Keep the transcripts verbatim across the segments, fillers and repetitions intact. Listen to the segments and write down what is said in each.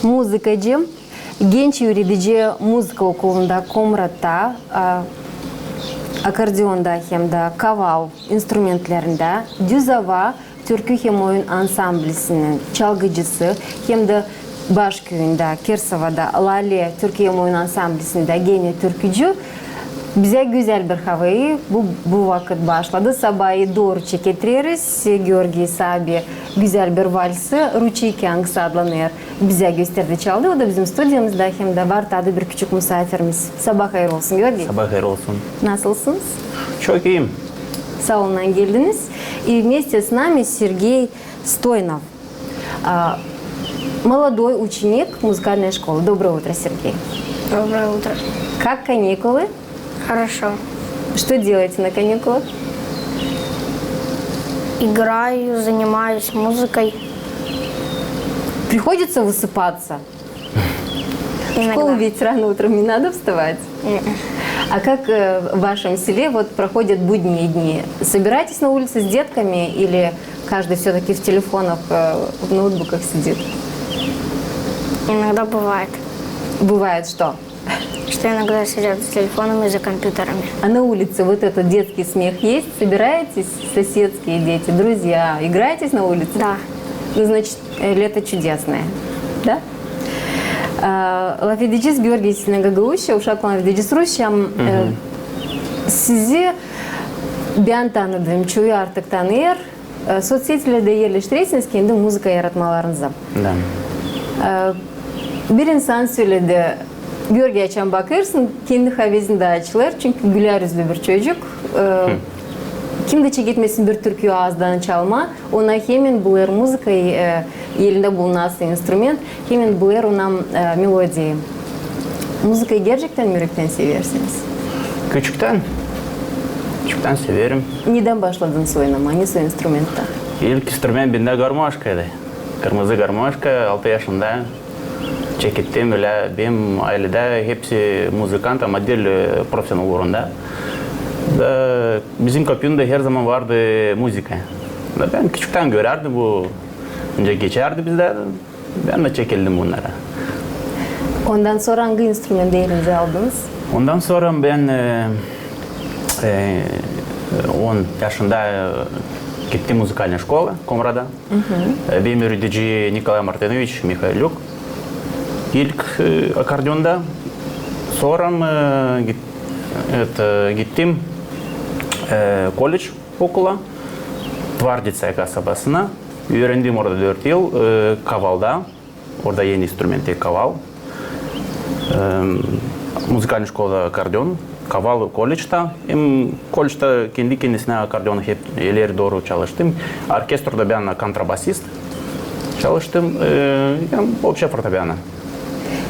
Muzıkacı, genç üüredici muzıka okulunda Komratta, a, akordeonda hem dä kaval instrumentlerindä, Düz ava türkü hem oyun ansamblisinin çalgıcısı hem dä baş küüyündä, Kersovada, Lale türkü hem oyun ansamblisindä genä türkücü. Bizä gözäl bir havayı bu, bu vakıt başladı. Sabayı dooru çeketreriz. Georgiy abi gözäl bir valsı, Ruçiki, angısı adlanêr, bizä gösterdi, çaldı. O da bizim studiyamızda hem dä var tadı bir küçük musaafirimiz. Sabaa hayır olsun, Georgiy. Sabaa hayır olsun. Nasılsınız? Çok iyiyim. Saa olun, geldiniz. И вместе с нами Сергей Стоинов. А, молодой ученик музыкальной школы. Доброе утро, Сергей. Доброе утро. Как каникулы? Хорошо. Что делаете на каникулах? Играю, занимаюсь музыкой. Приходится высыпаться? Иногда. В школу ведь рано утром не надо вставать. Мгм. А как, э, в вашем селе вот проходят будние дни? Собираетесь на улице с детками или каждый всё-таки в телефонах, э, в ноутбуках сидит? Иногда бывает. Бывает что? Что иногда сидят за телефонами и за компьютерами. А на улице вот этот детский смех есть? Собираетесь, соседские дети, друзья, играетесь на улице? Да. Ну, значит, э, лето чудесное, да? Ä, lafedecez Georgiy Sinagogayevçä, uşak lafedecez rusça. Ä, sizi bän tanıdım, çoyu artık tanıyêr. Ä, sotsetilerdä erleştirersiniz kendi muzıka yaratmalarınızı. Da. Ä, bir insan söledi, Georgiy, açan bakêrsın, kendi havezin dä açılêr, çünkü gülär üzlü bir çocuk. Ä, kim dä çeketmesin bir türküyü aazdan çalmaa, ona hemen bulêr muzıkayı, ä, elindä bulunası instrument, hemen bulêr ona, ä, melodiyayı. Muzıkayı gerçektän mi ürektän seversiniz? Küçüktän. Küçüktän severim. Nedän başladınız oynamaa, nesoy instrumentta? İlk instrument bendä garmoşkaydı. Kırmızı garmoşka, altı yaşında. Çekettim ölä, benim ayledä hepsi muzıkant, ama diil, e, profesional uurunda. Da bizim kapyunda her zaman vardı muzıka. Da bän küçüktän görärdim bu, nicä geçärdi bizdä. Bän dä çekildim bunnara. Ondan sora angı instrumentti elinizä aldınız? Ondan sora bän, e, e, on yaşında, e, gittim muzıkalnaya şkola Komrada. E, benim üüredici Nikolay Martinoviç Mihaylük. İlk, e, akordeonda. Sora, e, git-, et, e, gittim, e, kolledž okula, Tvarditsa kasabasına. Üürendim orada dört yıl, e, kavalda. Orada eni instrument tek kaval. E, muzıkalnaya şkola akordeon, kaval kolledžda. Hem kolledžda kendi-kendisinä akordeon hep ileri dooru çalıştım. Orkestrada bän kontrabasist çalıştım. E, hem opşe fortepiano.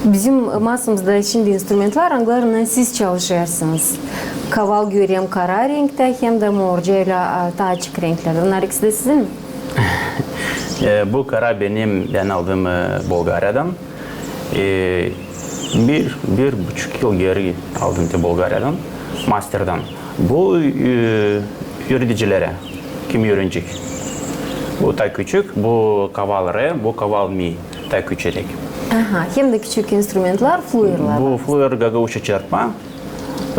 Bizim masamızda şindi instrumentlar, angılarınnan siz çalışêrsınız. Kaval göreyim kara renktä, hem dä morca ölä, a, taa açık renklerdä. Bunnar ikisi dä sizin mi? E, bu kara benim, bän aldım, e, Bulgariyadan. E, bir, bir buçuk yıl geeri aldım te Bulgariyadan, masterdän. Bu, e, üüredicilerä, kim üürenecek. Bu taa küçük, bu kaval re, bu kaval mi, taa küçücek. Aha, hem dä küçük instrumentlar, fluerlar. Bu fluer gagauzça çırpma.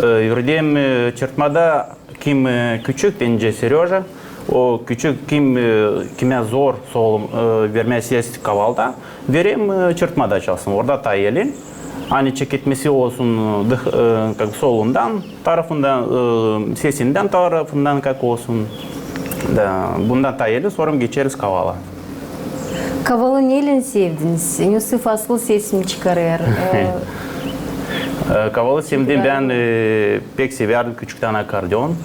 E, üürederim, e, çırpmada kim, e, küçük, deyni Seröja, o küçük, kim, e, kimä zor solum, e, vermää ses kavalda, vererim, e, çırpmada çalsın. Orada taa elin. Ani çeketmesi olsun, e, dıh-, e, kak solundan tarafından, e, sesindän tarafından kak olsun. Da, bundan taa elin, sora geçeriz kavala. Kavalı neylän sevdiniz? Nesoy fasıl ses mi çıkarêr? E, kavalı sevdim bän, e, pek sevärdim küçüktän akordeon.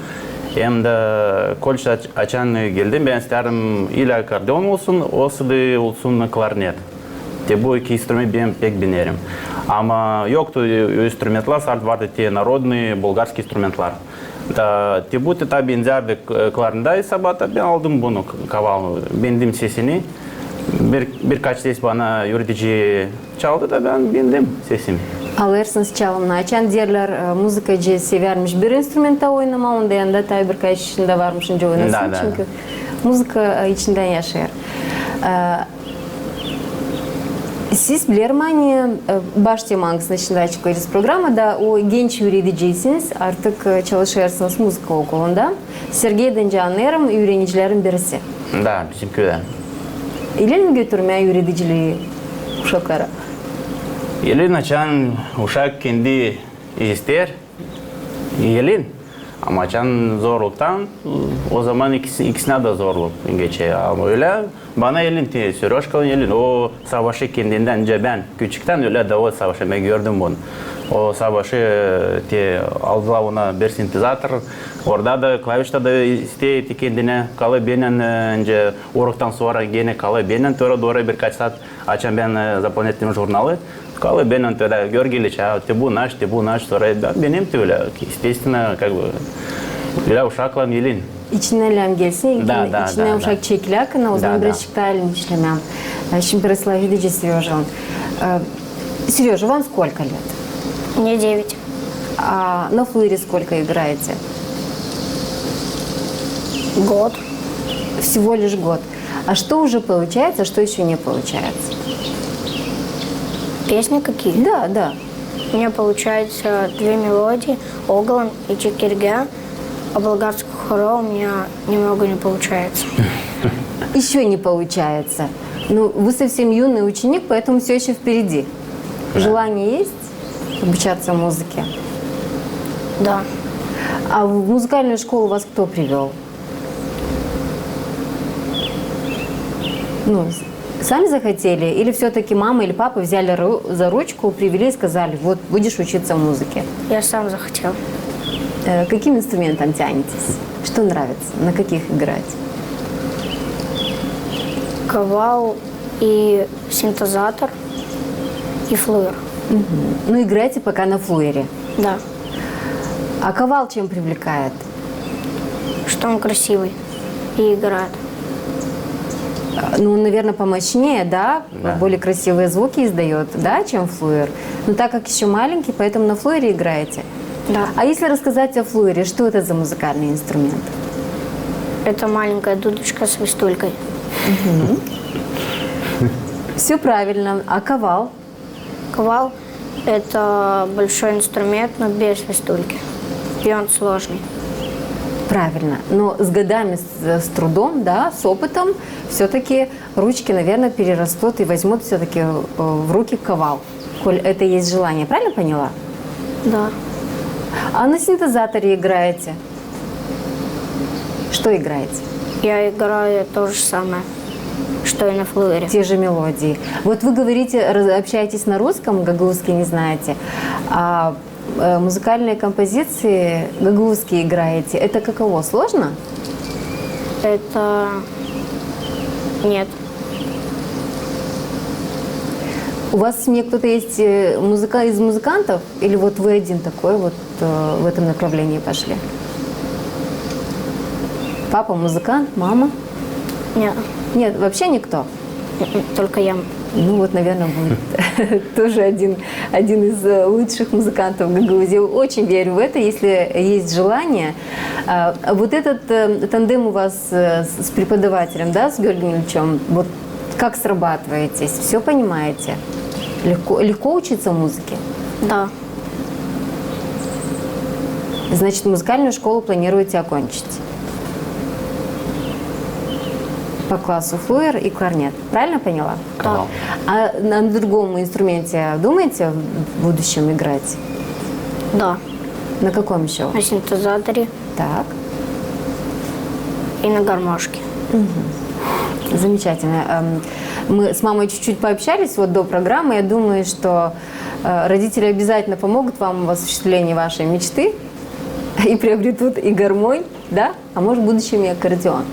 Hem dä kolledža aç-, açan geldim, bän istärdim ilä akordeon olsun, osa da olsun klarnet. Te bu iki instrument bän pek beenerim. Ama yoktu, e, instrumentlar, sade vardı te narodnıy bulgarskıy instrumentlar. Da, te bu te taa benzärdi, e, klarneda, i sabata bän aldım bunu, k-, kaval, beendim sesini. Bir, birkaç ses bana üüredici çaldı da bän beendim sesini. Alêrsınız çalımnı. Açan deerlär, e, muzıkacı sevärmiş bir instrumentta oynamaa, onda yanında taa birkaç işindä varmış nicä oynasın, çünkü muzıka, e, içindän yaşêêr. E, Siz, bilerim, ani, e, baş temanızın içindä açıkladınız programada, o genç üüredicisiniz, artık, e, çalışêrsınız muzıka okulunda. Sergeydän, annêêrım, üürenicilerin birisi. Da, bizimkidä. Elin mi götürmää üüredicilii uşaklara? Elin, açan uşak kendi isteer, elin. Ama açan zorluktan, o zaman ikisi, ikisinä dä zorluk geçer. Ama ölä bana elin, te, Seröjkalan elin. O savaşêr kendindän, nicä bän küçüktän, ölä dä o savaşêr, bän gördüm bunu. O savaşêr, te, aldılar ona bir sintezator, orada da klavişta da isteer te kendinä, kalêr bennän, e, nicä uroktan sora genä kalêr bennän, te orada, orada birkaç saat, açan bän, e, zaplannêêrdım jurnalı, kalêr bennän te orada Görgeliç, a, te bunu aç, te bunu aç, sora bän, bän te ölä, естественно, как бы, ölä uşaklan elin. İçindän lääzım gelsin, da, da, içindän da, uşak çekilär, o zaman biraz çıkta elin işlemää. E, şindi biraz lafedecez Серёжаlan. E, Серёжа, вам сколько лет? Мне девять. А на флуере сколько играете? Год. Всего лишь год. А что уже получается, что ещё не получается? Песни какие? Да, да. У меня получается две мелодии, оголан и чекиргэ, а болгарское хоро у меня немного не получается. Ещё не получается. Ну, вы совсем юный ученик, поэтому всё ещё впереди. Да. Желание есть обучаться музыке? Да. А в музыкальную школу вас кто привёл? Ну, с-, сами захотели? Или всё-таки мама или папа взяли ру-, за ручку, привели и сказали: «Вот, будешь учиться музыке»? Я сам захотел. Э, к каким инструментам тянетесь? Что нравится? На каких играть? Кавал и синтезатор, и флуер. Мгм. Ну, играете пока на флуере? Да. А кавал чем привлекает? Что он красивый и играет. А, ну, наверное, помощнее, да? Да. Более красивые звуки издаёт, да, чем флуер? Но так как ещё маленький, поэтому на флуере играете? Да. А если рассказать о флуере, что это за музыкальный инструмент? Это маленькая дудочка с свистулькой. Мгм. Всё правильно. А кавал? Кавал — это большой инструмент, но без свистульки. И он сложный. Правильно. Но с годами, с, с трудом, да, с опытом, всё-таки ручки, наверное, перерастут и возьмут всё-таки, э, в руки кавал, коль это есть желание. Правильно поняла? Да. А на синтезаторе играете? Что играете? Я играю то же самое, что и на флуере. Те же мелодии. Вот вы говорите, раз-, общаетесь на русском, гагаузский не знаете, а, э, музыкальные композиции гагаузские играете. Это каково, сложно? Это нет. У вас в семье кто-то есть, э, музыка-, из музыкантов? Или вот вы один такой вот, э, в этом направлении пошли? Папа музыкант, мама? Нет. Нет, вообще никто? М-м, только я. Ну вот, наверное, будет тоже один, один из, э, лучших музыкантов Гагаузии. Очень верю в это, если есть желание. А, вот этот, э, тандем у вас, э, с, с преподавателем, да, с Георгием Ильичом, вот как срабатываетесь? Всё понимаете? Легко, легко учиться музыке? Да. Значит, музыкальную школу планируете окончить? По классу флуер и кларнет. Правильно поняла? Да. А на другом инструменте думаете в будущем играть? Да. На каком ещё? На синтезаторе. Так. И на гармошке. Мгм. Замечательно. Эм, мы с мамой чуть-чуть пообщались вот до программы. Я думаю, что, э, родители обязательно помогут вам в осуществлении вашей мечты и приобретут и гармонь, да? А может, в будущем и аккордеон.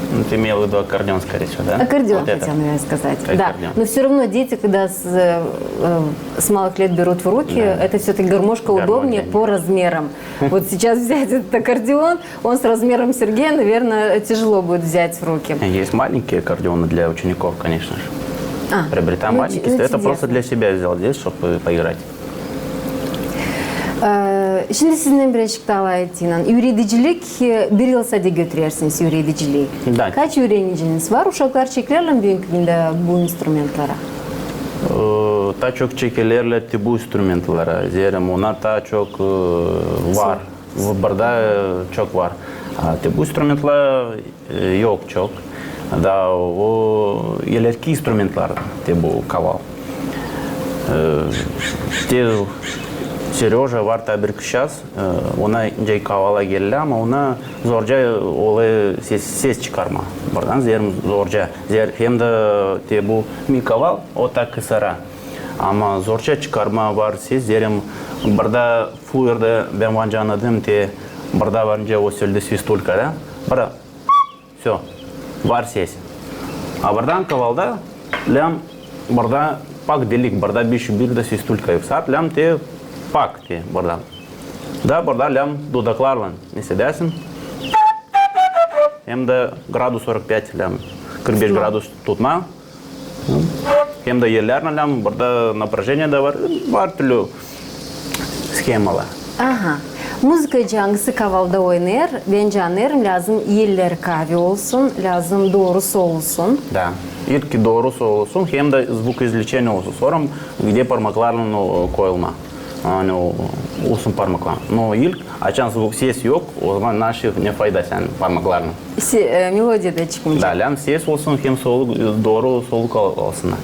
Ну, ты имела в виду аккордеон, скорее всего, да? Аккордеон, вот хотела, наверное, сказать. Да. Аккордеон. Но всё равно дети, когда с, э, э, с малых лет берут в руки, да, это всё-таки гармошка удобнее по размерам. Вот сейчас взять этот аккордеон, он с размером Сергея, наверное, тяжело будет взять в руки. Есть маленькие аккордеоны для учеников, конечно же. А, приобретаем маленькие, ну, это чудесно. Просто для себя взял здесь, чтобы поиграть. Ee, şindi sizinnän biraz çıktık alay ettiynän. Üüredicilik, e, bir yıl sade götürersiniz üüredicilii. Da. Kaç üüreniciniz var? Uşaklar çekilerlär mi büünkü gündä bu instrumentlara? Ee, e, taa çok çekerlär te bu instrumentlara. Zeerim, onnar taa çok, e, var. Burada, e, çok var. A te bu instrumentlar, e, yok çok. Da o ilerki instrumentlar te bu kaval. E, te Seryoja var taa bir kişas, e, ona nicä kavala geldi, ama ona zorca olêr ses, ses çıkarma. Buradan zeerim zorca. Zeer, hem dä te bu mi kaval, o taa kısara. Ama zorca çıkarma var ses, zeerim burada Fluyurdä bän var nicä annadêrım, te burada var nicä o sölda svistulka, da? Burada Всё. Var ses. A buradan kavalda lääm burada pak delik, burada bir, bir dä svistulka yok. Sat lääm te pak te burada. Da burada lääm dudaklarlan, ne sedersin. Hem dä градус сорок пять lääm, kırk beş gradus tutma. Hem dä ellärlän lääm, burada напряжение dä var, var türlü shemalar. Aha. Muzıkacı angısı kavalda oynêêr, bän annêêrım, lääzım eller kaavi olsun, lääzım dooru solusun. Da. İlk dooru solusun, hem dä звукоизвлечение olsun. Sora gidä parmaklarlan o koyulma. Ani o, olsun parmaklar. No ilk, açan zvuk, ses yok, ozaman naşi ne fayda sän parmaklarlan. Se-, e, melodiya da çıkmayacek. Da, lääm ses olsun, hem soluk, dooru soluk al-, alsınnar.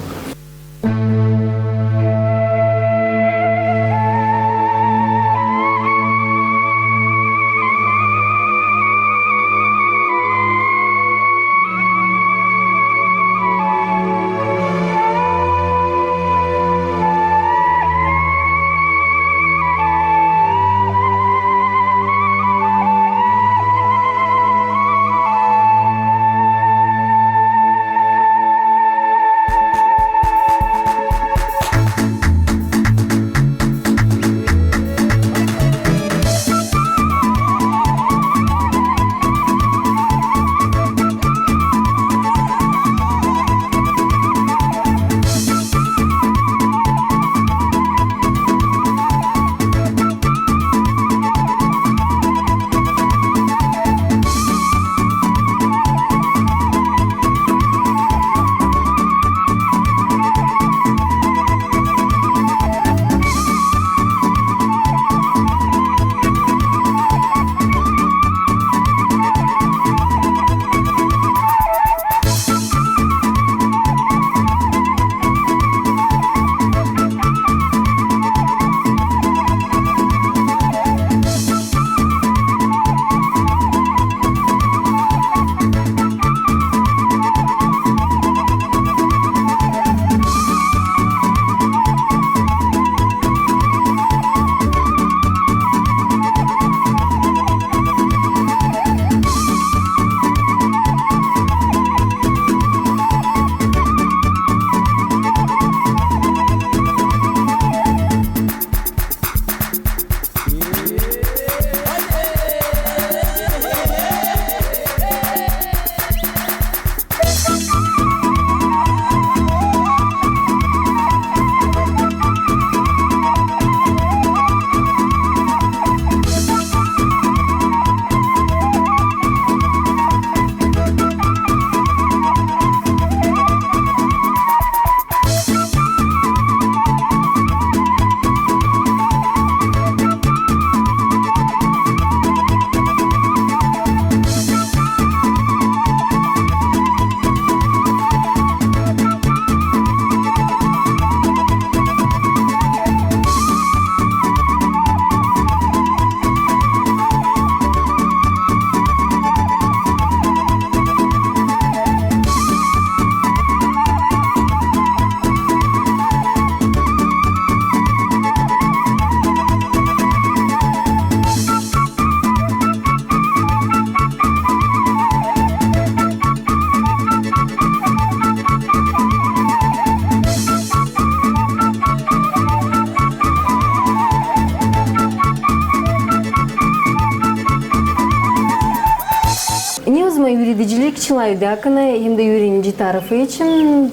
Ne o zaman üüredicilik için, layıdakına hem dä üürenici tarafı için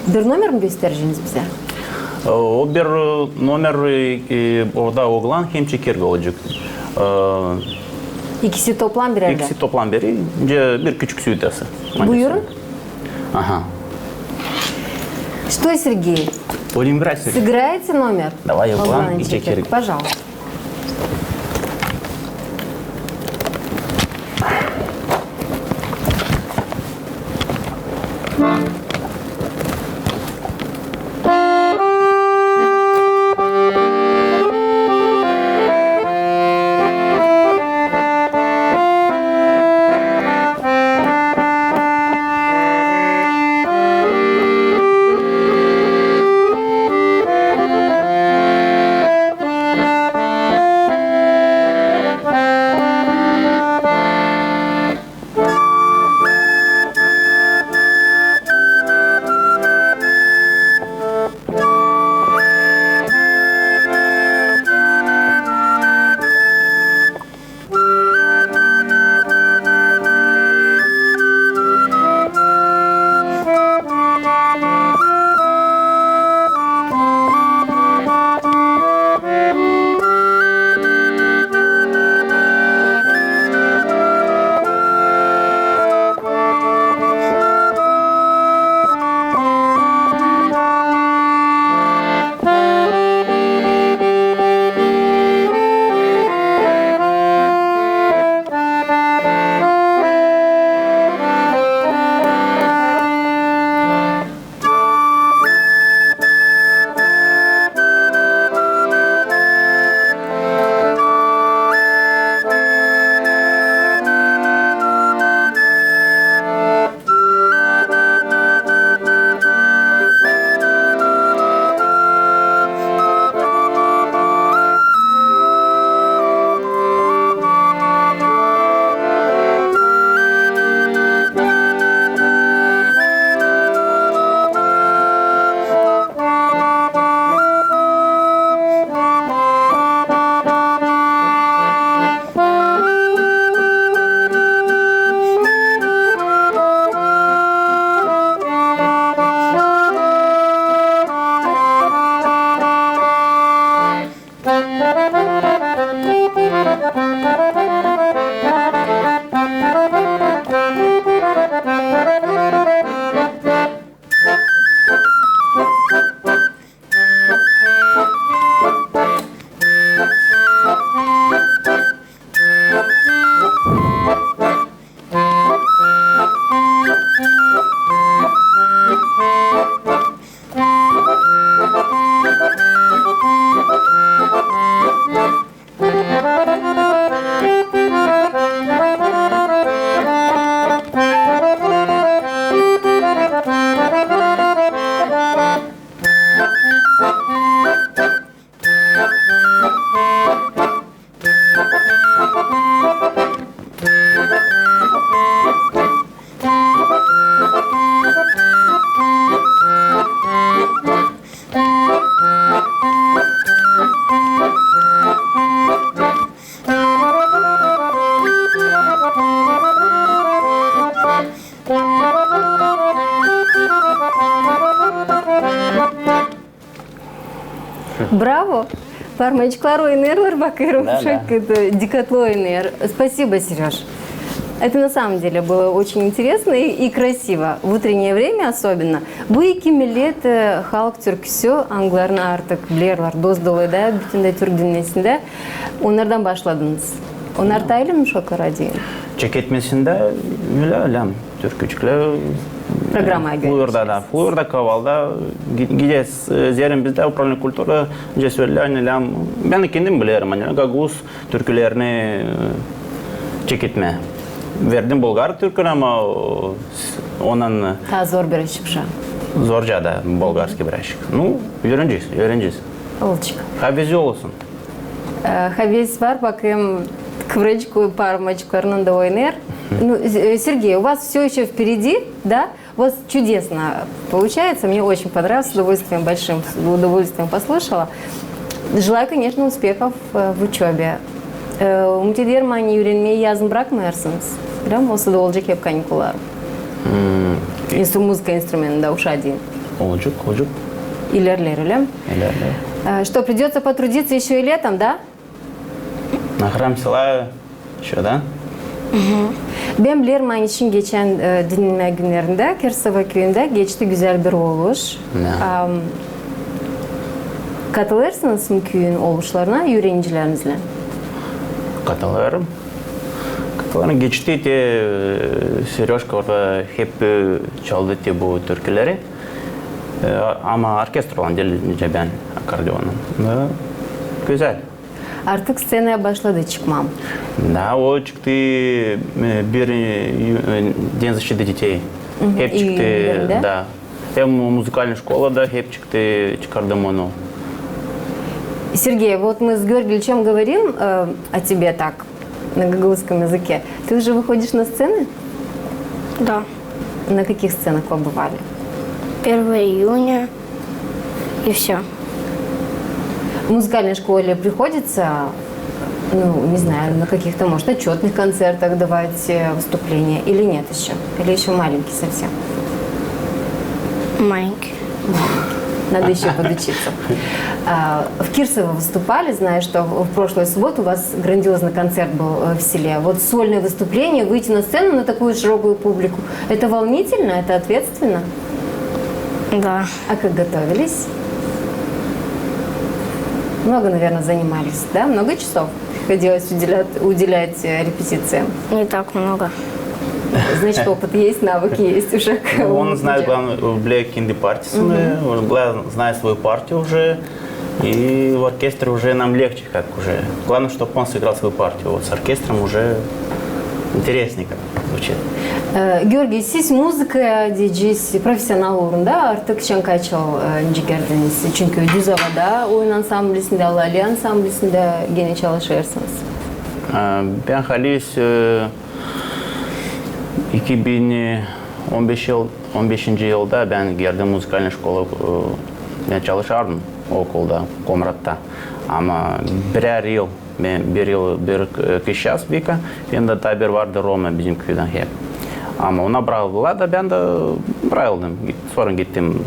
bir nomer mi göstereceniz bizä? E, o bir, e, nomer, e, e, orada oglan hem çeker olacek. E, İkisi toplam bir erdä. İkisi toplam bir, bir küçük suitası. Buyurun. Aha. Что, Сергей? Будем играть сегодня. Сыграете номер? Давай, Алан, Алан, иди, Чекер. Пожалуйста. Bravo! Parmacıklar oynêêrlar, bakêrım, da, da, çok dikkatlı oynêêr. Спасибо, Серёж. Это на самом деле было очень интересно и, и красиво. В утреннее время особенно. Bu iki millet, e, halk türküsü, angılarını artık bilerlär, dost-dolayda, bütün dä türk dünnäsindä. Onnardan başladınız. Onnar taa ölä mi uşaklara deyin? Çeketmesindä ölä, ölä. Türküçüklär. Programaya görä. Florda, da, Florda, Kavalda. Gi-, gideriz, e, zerin bizdä upravleniye kulturı, nicä söleerlär, ani, ölä, bän kendim bilerim, ani, gagauz türkülerini, e, çeketmää. Verdim bulgar türkünü, ama o, s-, ondan, e, taa zor birazçık. Zorca, da, болгарский birazçık. Nu, üürenecez, üürenecez. Olacek. Havezi olsun. E, haves var, bakayım, kıvırcık parmacıklarınnan da oynêêr. Ну, э, Сергей, у вас всё ещё впереди, да? У вас чудесно получается, мне очень понравилось, с удовольствием большим, с удовольствием послушала. Желаю, конечно, успехов, э, в учёбе. Э, umut ederim, ani üürenmää yazın brakmêêrsınız. Ölä mi? Olsa da olacek hep kanikullar. Hmm. İnstru-, muzıka instrumentindä uşadın. Olacek, olacek. İlerleer, ölä mi? İlerleer. Э, что, придётся потрудиться ещё и летом, да? Ahıram sılaa ещё, da? Bän bilerim, ani şindi geçän, e, dinnenmä günnerindä Kersova küüyündä geçti gözäl bir oluş. Ne? Am, Katılêrsınız mı küüyün oluşlarına üürenicilerinizlän? Katılêrım. Katılêrım. Geçti te, e, Serjka orada hep, e, çaldı te bu türküleri. E, ama orkestraylan diil, nicä bän, akkordeonnan. E, gözäl. Artık sţenaya başladı çıkmaa. Da, o çıktı, e, bir, e, День защиты детей. Hep çıktı, da. Hem музыкальная школада hep çıktı, çıkardım onu. Сергей, вот мы с Георгием говорим, э, о тебе так, на гагаузском языке. Ты уже выходишь на сцены? Да. На каких сценах побывали? Первого июня и всё. В музыкальной школе приходится, ну, не знаю, на каких-то, может, отчётных концертах давать, э, выступления или нет ещё? Или ещё маленький совсем? Маленький. Надо ещё подучиться. А, в Кирсово выступали, знаю, что в, в прошлую субботу у вас грандиозный концерт был, э, в селе. Вот сольное выступление, выйти на сцену на такую широкую публику, это волнительно, это ответственно? Да. А как готовились? Много, наверное, занимались, да? Много часов приходилось уделять, уделять, э, репетициям? Не так много. Значит, опыт есть, навык есть уже. Ну, он знает, главное, э, билä kendi parţasını, он, главное, знает свою партию уже. И в оркестре уже нам легче как уже. Главное, чтоб он сыграл свою партию. Вот с оркестром уже интереснее как звучит. Э, Георгий, siz muzıkaya deyecez profesional uurunda artık şen kaç yıl, e, nicä girdiniz? Çünkü Düz Avada oyun ansamblisindä, Lale ansamblisindä genä çalışêrsınız. E, bän halis, e, iki bin on beş yıl, on beşinci yılda bän girdim muzıkalnıy şkola, e, bän çalışardım okulda, Komratta. Ama birär yıl, bän bir yıl bir, e, kızçaaz bıktım, hem dä taa bir vardı Roma bizim küüdän hep. Ama onu braktılar da bän dä brakıldım. Git-, sora gittim,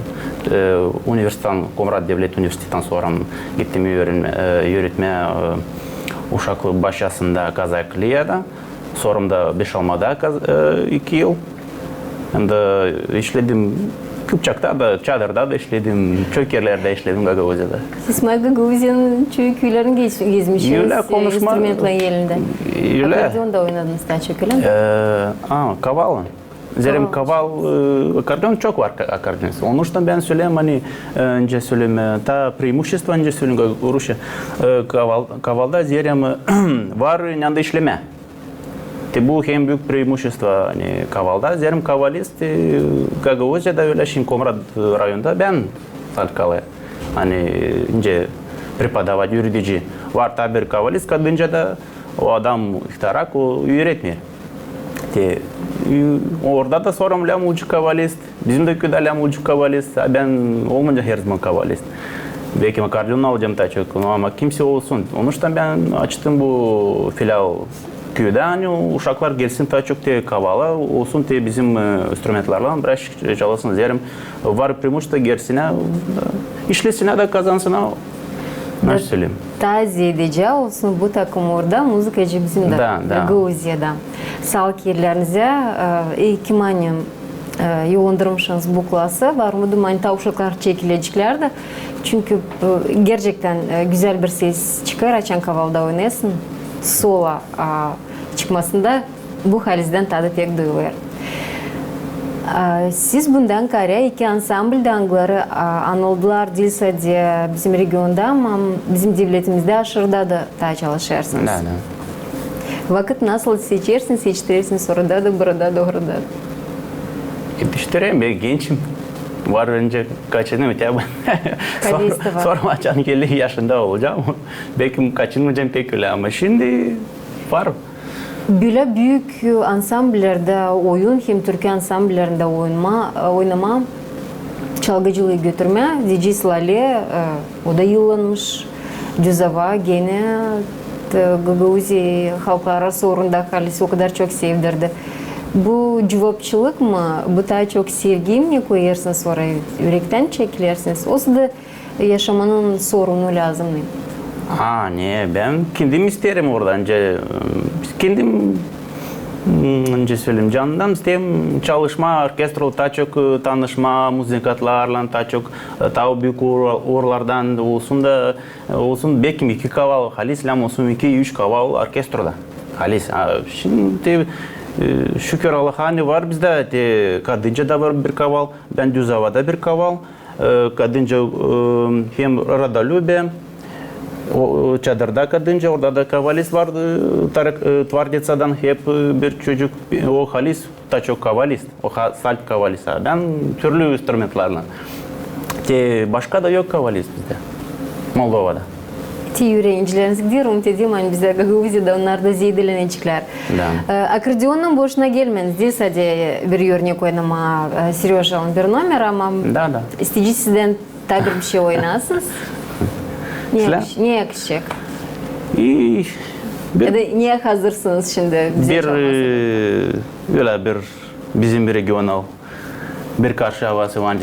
e, universitetan, Komrat devlet universitetan sora gittim üüren-, e, üüretmää, e, uşaklık başçasında Kazakiyada. Sora da Beşalmada kaz-, e, iki yıl. Hem dä işledim Kıpçakta da, Çadırda da işledim, çok erlerdä işledim Gagauziyada. Siz Gagauziyanın çoyu küülerini gez-, gezmişsiniz, ölä, e, konuşma-, instrumentlän elindä. Ölä. Akkordeonda oynadınız taa çok, ölä mi? E, a, kaval. Zerä kaval, e, akkordeon çok var, ka-, akkordeonist. Onuştan bän söleerim, ani, e, nicä söleyim, e, taa преимущество, nicä söleyim, rusça, e, kaval-, kavalda zerä var, e, nända işlemää. Te bu hem büük преимущество, ani kavalda, zerä kavalist, e, Gagauziyada ölä şindi Komrat, e, rayonda bän salkalı. Ani, nicä преподавать, üüredicä. Var taa bir kavalist kadıncä da, o adam ihtarak, o üüretmeer. Te, ü-, orada da sora lääm ucu kavalist, bizim dä küüdä lääm ucu kavalist, a bän olmayacam her zaman kavalist. Belki akkordeon alacam taa çok, no, ama kimsey olsun. Onuştan bän açtım bu filial küüdä, ani uşaklar gelsin taa çok te kavala, olsun te bizim, e, instrumentlärlän biraz çalsın. Zerä var преимущество, gelsin, e, işlesin da kazansın, e, nasıl söleyim. Taa zeedecä olsun bu takım orada, muzıkacı bizim dä, da, da. Gagauziyada. Saalık ellerinizä, e, e, kim ani, e, yollandırmışsınız bu klası, var umudum, ani taa uşaklar çekilecäklär dä. Çünkü, e, gerçektän, e, gözäl bir ses çıkêr, açan kavalda oynêêrsın, solo, a, çıkmasında bu halizdän tadı pek duyulêr. A, siz bundan kaarä iki ansambl dä, angıları, a, anıldılar diil sade bizim regionda, ama bizim devletimizdä aşırıda da taa çalışêrsınız. Da, da. Vakıt nasıl seçersiniz, etiştirersiniz orada da, burada da, orada da? Etiştirerim, bän gençim. Var, öncä kaçındım, te bän. Sor-, sorma, açan elli yaşında olacam. Belki kaçınmayacam pek ölä, ama şindi var. Bölä büük ansamblerdä oyun, hem türkü ansambllerindä oynamaa, oynamaa, çalgıcılıı götürmää, deyecez Lale, e, o da yıllanmış, Düz Ava, genä, e, Gagauziya halkları arası uurunda halis o kadar çok sevdirdi. Bu cuvapçılık mı, bu taa çok sevgi mi koyêrsınız oraya, ürektän çekilersiniz? Olsa da yaşamanın sorunu lääzım, ne? A, ne, bän kendim isteerim orada, nicä, e, kendim Hmm, nicä söleyim, candan isteerim çalışmaa orkestraylan, taa çok, e, tanışmaa muzıkantlarlan, taa çok, e, taa büük uur-, uurlardan olsun da, e, olsun, bekim iki kaval, halis lääm olsun iki, üç kaval orkestrada. Halis. A, şindi, e, şükür Allaha, ani var bizdä, te kadınca da var bir kaval, bän Düzovada bir kaval, e, kadınca, e, hem Rodolübiye, o, o, Çadırda kadınca, orada da kavalist var, e, Tarık, e, Tvardiţadan hep, e, bir çocuk, e, o halis, taa çok kavalist, o ha-, salt kavalist, a bän türlü instrumentlarlan. Te başka da yok kavalist bizdä, Moldovada. Te üürenicileriz, giderim, te deyim, ani bizdä Gagauziyada onnar da zeedelenecäklär. Da. E, akordeonnan boşuna gelmediniz, diil sade bir örnek oynamaa, e, Serjojanın bir nomer, ama... Da, da. İsteyecez sizdän taa bir şey oynasınız. Ne yakış-, ne yakışacek? İ, bir... Ya da neyä hazırsınız şindi bizä çalmağa? Bir, e, ölä bir bizim regional bir karşı avası var,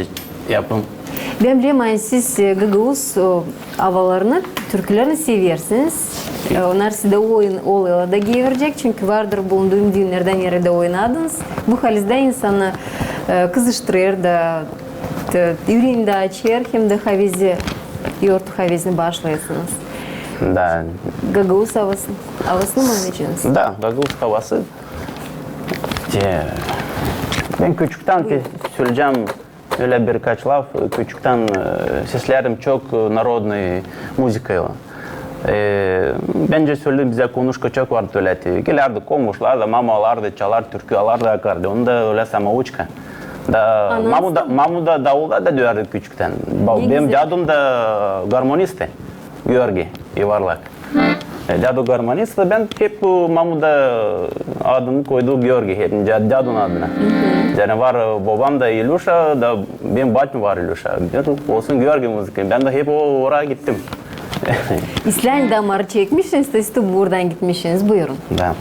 yapım. Bän bilerim, ani siz, e, gagauz, o, avalarını, türkülerini seversiniz. E, onnar sizdä oyun, olêrlar da geerçek, çünkü vardır bulunduum düünnerdä, neredä oynadınız. Bu halizdä insanı, e, kızıştırêr da, te, üüreeni dä açêr, hem dä havezi, yortu havezini başlêêrsınız. Da. Gagauz avası, avasını mı oynayacınız? Da, gagauz avası. Te, bän küçüktän te söleyecäm ölä birkaç laf, küçüktän, e, seslerim çok, e, narodnıy muzıkaylan. E, bän dä söledim, bizdä konuşka çok vardı ölä te. Gelärdi komuşlar da, mamalar da çalar türkü, alardı akordeon da, ölä samouçka. Da, mamu da, mamu da davula da döärdi küçüktän. Ba-, benim dädum da garmonistti, Georgi Yuvarlak. E, dädu garmonist, bän hep bu mamu da adımı koydu Georgi, hep dä-, dädunun adına. Zerä var, e, bobam da İlüşa, da benim batüm var İlüşa. Dedim, olsun Georgi muzıka. Bän dä hep o, oraya gittim. İslän damarı çekmişsiniz, siz dä buradan gitmişsiniz. Buyurun. Da.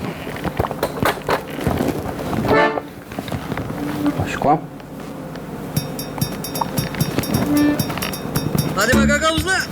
Başka? Hadi bakalım, gagauzlar!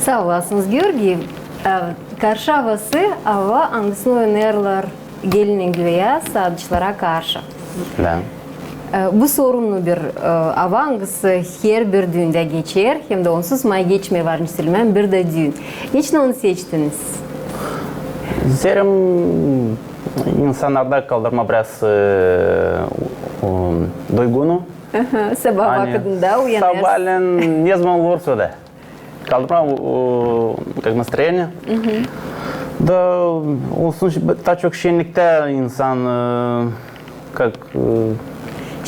Saa olasınız, Georgiy. E, karşı avası, ava, angısını oynêêrlar gelin-eglileyä, saadıçlara karşı. Da. E, bu sorumlu bir, e, ava, angısı herbir düündä geçer, hem dä onsuz may geçmeer, var nicä sölemää, bir dä düün. Neçin onu seçtiniz? Zerä insannarda kaldırmaa biraz, e, o, duygunu. Aha, sabaa vakıdında uyanêrsın. Sabaalän, ne zaman olursa da. Kaldırmaa, o, как настроение. Da olsun, taa çok şenniktä insan, e, как, e,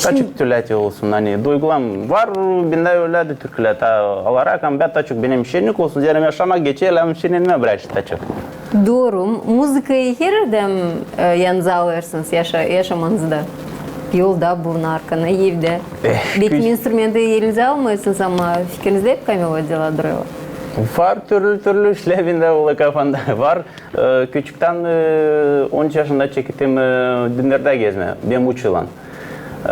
taa çok tölä olsun, ani duygular var, bendä ölä dä türkülär taa olarak, ama bän taa çok benim şennik olsun, zerä yaşamak geçer, ama şennemää biraz taa çok. Dooru. Muzıkayı her erdäm, e, yanınıza alêrsınız yaşa-, yaşamanızda? Yolda, burnarkana, evdä. Belki instrumenti elinizä almêêrsınız, ama fikirinizdä hep melodiyalar durêr. Var türlü-türlü işlär bendä ola kafamda. Var, e, küçüktän, e, on üç yaşında çekettim, e, dünnerdä gezmää, benim üç yılan. E,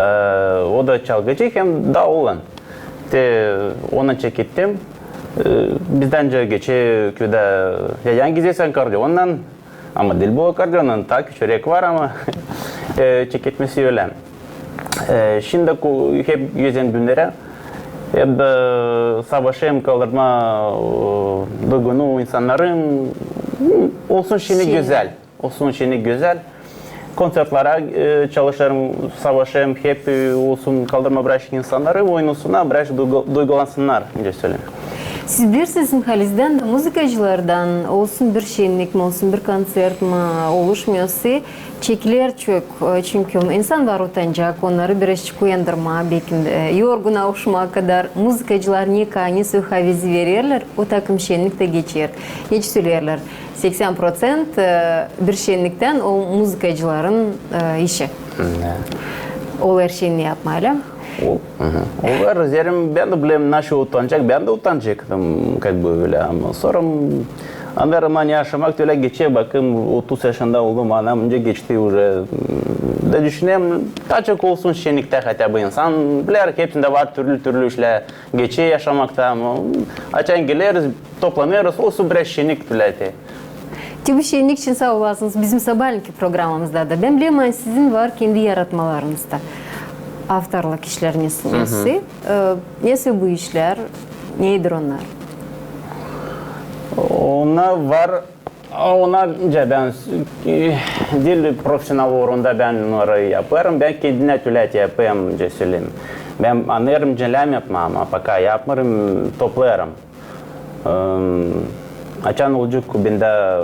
o da çalgıcı hem da oolan. Te ondan çekettim. E, bizdän dä geçer küüdä, ya, yan gizersin akkordeonnan, ama diil bu akkordeonnan, taa küçük var, ama, e, çeketmesi ölä. E, şindi hep gezerim dünnerä, hep, e, savaşêrım kaldırmaa, e, duygunu insannarın, olsun şennik gözäl. Olsun şennik gözäl. Konsertlara, e, çalışêrım, savaşêrım, hep, e, olsun kaldırmaa biraz insannarı, oynasınnar, biraz duygu-, duygulansınnar, nicä söleyim. Siz bilersiniz, halizdän dä muzıkacılardan olsun bir şennik mi, olsun bir koncert mi, oluşmuyorsa, çekiler çok, e, çünkü insan var utancak, onnarı birazçık uyandırmaa, belki, e, yorgun avuşmaa kadar muzıkacılar ne ka-, ne soy havezi vererlär, o takım şennik tä geçer. Hiç söleerlär, seksän proţent, e, bir şenniktän o muzıkacıların, e, işi. Ol er şenni yapmaa, ölä? Ol, ol er, zerä bän dä bilerim, nasıl utancak, bän dä utancaktam, как бы, ölä, ama sora annêêrım, ani yaşamak ölä geçer, bakın, otuz yaşında oldum, ana, nicä geçti уже. Da düşünerim, taa çok olsun şenniktä, хотя бы insan biler, hepsindä var türlü-türlü işlär, geçer yaşamakta, ama açan geleriz, toplanêrız, olsun biraz şennik, bilä te. Te bu şennik için saa olasınız bizim sabaalänki programamızda da. Bän bilerim, ani sizin var kendi yaratmalarınız da. Avtorluk işleriniz nesoy, e, nesoy bu işlär, nedir onnar? Onnar var, onnar, nicä bän, e, diil profesional uurunda bän onnarı yapêrım, bän kendimä tölä yapêrım, nicä söleyim. Bän annêêrım, nicä lääzım yapmaa, ama пока yapmêêrım, toplêêrım. Em, açan olacek bendä,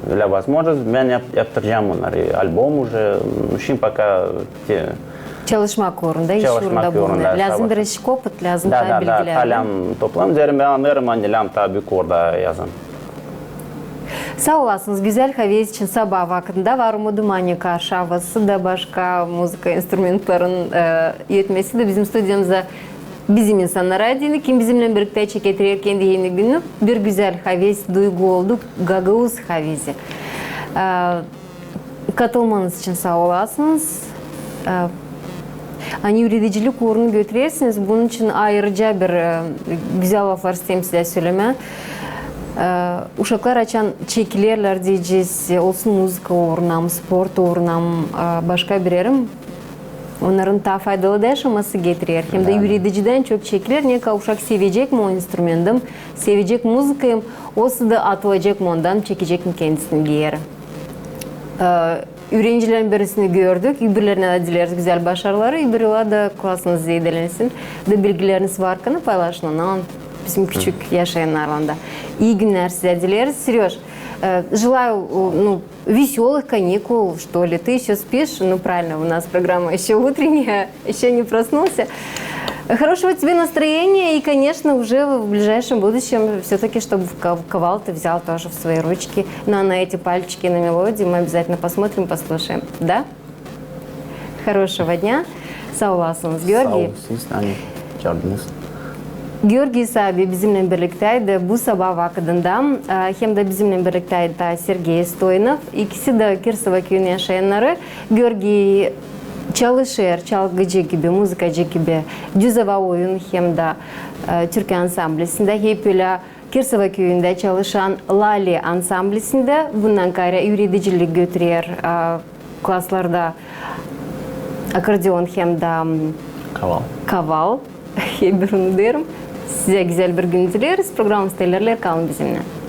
e, ölä возможность, bän yap-, yaptıracam onnarı. Albom уже, şindi пока te... Çalışmak uurunda, iş uurunda bulunêr. Lääzım bir iş koput, lääzım taa bilgilär. Da, da, da, taa lääzım toplam. Zerä bän annêêrım, ani lääzım taa büük uurda yazın. Saa olasınız, gözäl havez için sabaa vakıdında. Var umudum, ani karşı avası da, başka muzıka instrumentlerin, e, etmesi dä bizim studiyamızda bizim insannara deyni, kim bizimnän birliktä çeketer kendi eni günü, bir gözäl havez, duygu oldu, gagauz havezi. E, katılmanız için saa olasınız. E, ani üüredicilik uurunu götürersiniz, bunun için ayırıca bir, e, gözäl laflar isteerim sizä sölemää. E, uşaklar açan çekilerlär, deyecez, olsun muzıka uuruna, sport uuruna, e, başka bir erim, onnarın taa faydalı da yaşaması getirer. Hem dä üüredicilän çok çekiler, ne ka uşak sevecek mi o instrumentim, sevecek muzıkayım, osa da atılacek mı ondan, çekecek mi kendisini geeri. E, üürencilerin birisini gördük, öbürlerinä dä dileriz gözäl başarıları, öbür yıla da klasınız zeedelensin. Da bilgileriniz var, kanı paylaşın onu bizim küçük yaşayannarlan da. İi günnär sizä dileriz. Серёж, e, желаю, e, ну, весёлых каникул, что ли. Ты ещё спишь? Ну, правильно, у нас программа ещё утренняя, ещё не проснулся. Хорошего тебе настроения и, конечно, уже в ближайшем будущем всё-таки, чтобы в ка-, в кавал ты взял тоже в свои ручки. На, на эти пальчики, на мелодию мы обязательно посмотрим, послушаем. Да? Хорошего дня. Saa olasınız, Georgiy. Saa olun, siz, ani çaardınız. Georgiy Sabi bizimnän birliktäydi bu sabaa vakıdında, e, hem dä bizimnän birliktäydi taa Sergey Stoyanov, ikisi dä Kirsova küüyün yaşayannarı. Georgiy çalışêr çalgıcı gibi, muzıkacı gibi Düz ava oyun hem dä, e, türkü ansamblisindä, hep ölä Kirsova küüyündä çalışan Lali ansamblisindä, bundan kaarä üüredicilik götürer, e, klaslarda akordeon hem dä, m, kaval. Kaval. Hep bir unuderim. Sizä gözäl bir gün dileriz. Programamız ilerleer, kalın bizimnän.